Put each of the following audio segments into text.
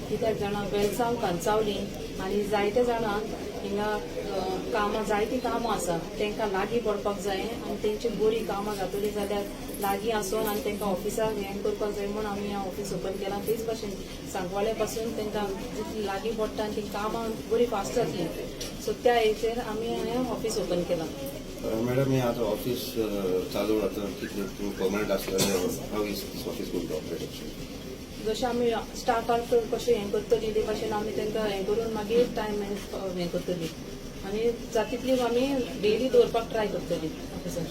कित्याक जाणा, वेलसांव, कंचावली आनी जायते जाणांक हिंगा कामां, जायतीं कामां आसा. तांकां लागीं पडपाक जाय आनी तेंची बरीं कामां जातलीं जाल्यार लागीं आसून आनी तांकां ऑफिसाक हें करपाक जाय म्हूण आमी हें ऑफिस ओपन केलां. तेच भाशेन सांकवाळे पासून तांकां जितलीं लागीं पडटा आनी तीं कामां बरीं फास्ट जातलीं, सो त्या हेचेर आमी हें ऑफिस ओपन केलां. मॅडम, हे आतां ऑफिस चालू जाता, कितले तुमी पर्मनंट आसतले? How is this office going to operate actually? जशें आमी स्टाफाक कशें हें करतली, ते भाशेन आमी तांकां हें करून मागीर टायम हें करतली आनी जाता तितली आमी डेली दवरपाक ट्राय करतली ऑफिसार.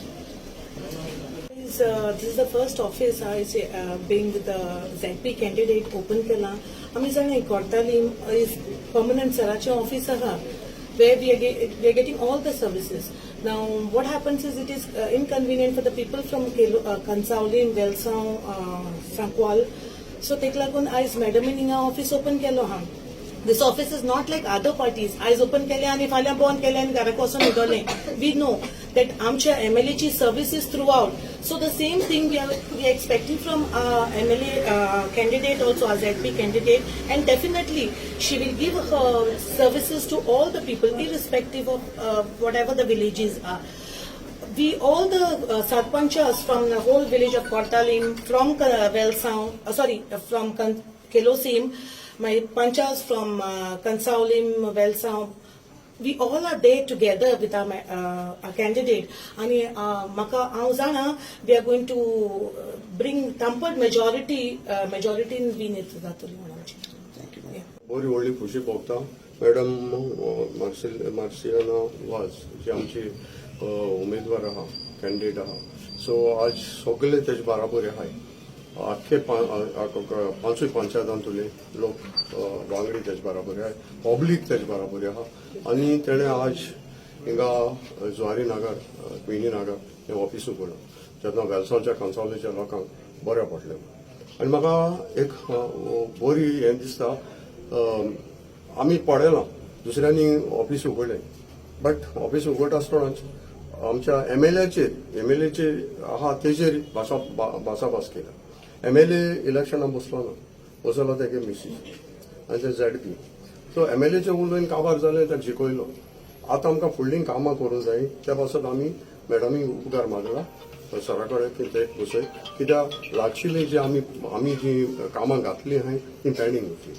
This is the first office I say, being with the ZP candidate open केला. आमी जाणा, कोर्तालीम is permanent सराचें ऑफिस आहा, where we are getting all the services. Now, what happens is it is inconvenient for the people from Cansaulim, Velsao, Sancoale. So तेका लागून आयज मॅडमीन हिंगा office open केलो आहा. This office is not like other parties. आयज open केले आनी फाल्यां बंद केले आनी घराक वचून न्हिदोले. We know that आमच्या एमएलएची services throughout. So the same thing we are expecting from MLA candidate also, our ZP candidate, and definitely she will give her services to all the people, irrespective of whatever the villages are. We all the sarpanchas from the whole village of Cortalim, from Velsao, sorry, from Kelosim, my panchas from Cansaulim, Velsao, we all are there together with our candidate. आणि म्हाका हांव जाणा, we are going to bring thumper majority, मेजॉरिटीन win जातली म्हणून आमची. Thank you. बरी व्हडली खुशी भोगता. मॅडम मार्सियाना वाज जी आमची उमेदवार आहा, कॅन्डिडेट आहा, सो आज सगळे तेजे बाराबरी आहाय. आख्खे पांचूय पंचायतांतले लोक वांगडी तेजे बाराबरी आहाय, पब्लीक तेजे बाराबरी आहा. आनी तेणें आज हिंगा जुवारी नागर, क्विनी नागर हें ऑफिस उगडलां, जेन्ना वेलसांवच्या, कंसावलेच्या लोकांक बरें पडलें. आनी म्हाका एक बरी हें दिसता, आमी पळयलां दुसऱ्यांनी ऑफिस उगडलें, बट ऑफिस उगडटा आसतनाच आमच्या एमएलएचेर आहा तेजेर भाशा भासाभास केल्या. एमएलए इलेक्शनाक बसलो ना, बसलो तेगे मिसीस आनी ते झेडपी. सो एमएलएचे उलोवन काबार जालें, ताका जिखयलो. आतां आमकां फुडलीं कामां करूंक जाय. त्या पासत आमी मॅडमीक उपकार मागला सरा कडेन की ते बसय, कित्याक लागशिल्ली जी आमी जी कामां घातली आहाय ती पेंडींग उरतली.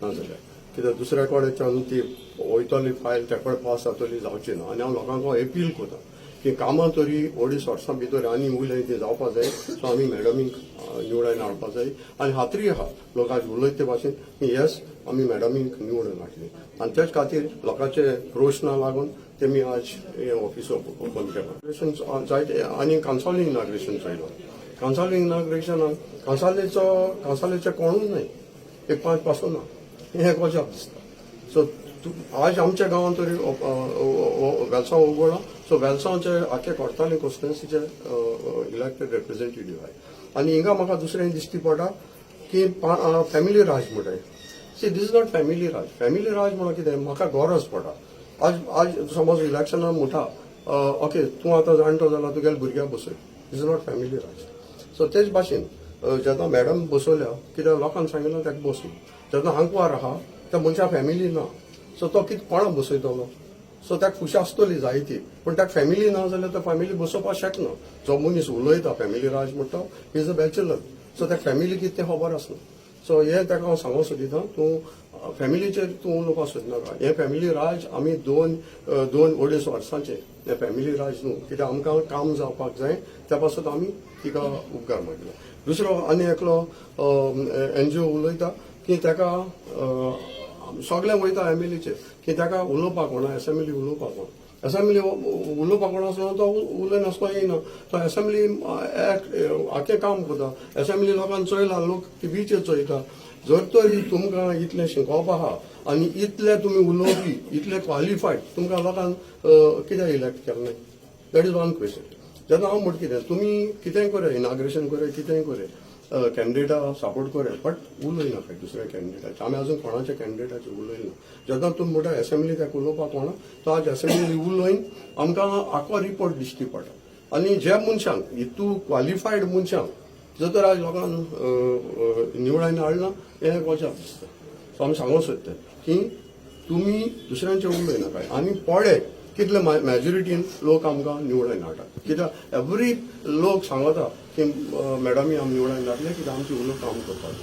नाजाल्यार कित्याक दुसऱ्या कडेच्यान ती वयतली फायल, त्या कडेन पास जातली, जावची ना. आनी हांव लोकांक एपील करता की कामां तरी अडीच वर्सां भितर आनी उरलें ती जावपा जाय. सो आमी मॅडमीक निवडून हाडपा जाय. आनी खात्री आहा, लोक आज उलयत ते भाशेन की येस, आमी मॅडमीक निवडून हाडली आनी त्याच खातीर लोकांचे प्रश्न लागून तेमी आज हें ऑफिस ओपन केलां. जायते आनी कांसावली इनाग्रेशन चोयलो. कांसावली इनाग्रेशनाक कांसावलेचो कोणूच न्हय, एक पांच पासून ना. हें एक अजाप दिसता. सो आज आमच्या गांवांत तरी वेलसांव उगडला. सो वेलसांवचे आख्खे कोर्ताली कॉन्स्टिट्युन्सीचे इलेक्टेड रिप्रेझेंटेटिव्ह आहाय. आनी हिंगा म्हाका दुसरें दिश्टी पडटा की फॅमिली राज म्हणटाय. See, this is not family Raj. Family राज म्हणून कितें, म्हाका गरज पडटा. आज समज इलेक्शनाक म्हणटा, ओके, तूं आतां जाणटो जाला, तुगेल्या भुरग्याक बसय. This is not family Raj. So तेच भाशेन जेन्ना मॅडम बसयल्या, कित्याक लोकांक सांगिल्लें ताका बसून. जेन्ना आंकवार आहा, त्या मनशा फॅमिली ना, सो तो कितें कोणाक बसयतलो? सो ताका खुशी आसतली जायती, पूण ताका फॅमिली ना जाल्यार तो फॅमिली बसोवपाक शकना. जो मनीस उलयता फॅमिली राज म्हणटा, is a bachelor. सो ताका फॅमिली कितें तें खबर आसना. सो हें ताका हांव सांगूंक सोदिता, तूं फॅमिलीचेर तूं उलोवपाक सोदनाका. हें फॅमिली राज आमी दोन अडीच वर्सांचें हें फॅमिली राज न्हू, कित्याक आमकां काम जावपाक जाय. त्या पासत आमी तिका उपकार मागला. दुसरो आनी एकलो एनजीओ उलयता की ताका सगळें वयता एमएलएचेर, की ताका उलोवपाक कोणा, एसेंब्ली उलोवपाक कोण, एसेंब्ली उलोवपाक कोण आसलो, तो उलयनासलो येयना. तो एसेंब्ली आख्खें काम करता. एसेंब्ली लोकांक चोयला, लोक टिवीचेर चोयता. जर तर तुमकां इतलें शिकोवप आहा आनी इतले तुमी उलोवपी, इतले क्वालिफायड, तुमकां लोकांक कित्याक इलेक्ट केलें न्हय? That is one question. जेन्ना हांव म्हणटा कितें, तुमी कितेंय करा, इनाग्रेशन करा, कितेंय करा, कॅन्डिडेटा सपोर्ट करा, बट उलयनाका दुसऱ्या कॅन्डिडेटाचे. आमी अजून कोणाच्या कॅन्डिडेटाचे उलयना. जेन्ना तुमी म्हणटा एसेंब्ली ताका उलोवपाक कोणा, तो आज एसेंब्ली उलोवन आमकां आखो रिपोर्ट दिश्टी पडटा. आनी ज्या मनशांक इतू क्वालिफायड मनशांक जर तर आज लोकांक निवळायन हाडना हें एक अजाप दिसता. सो आमी सांगूंक सोदता की तुमी दुसऱ्यांचे उलयनाकाय आनी पळे कितले मॅजॉरिटीन लोक आमकां निवडून हाडटा, कित्याक एवरी लोक सांगता की मॅडमी आमी निवडून हाडले कित्याक आमची उलोवप काम करपाक.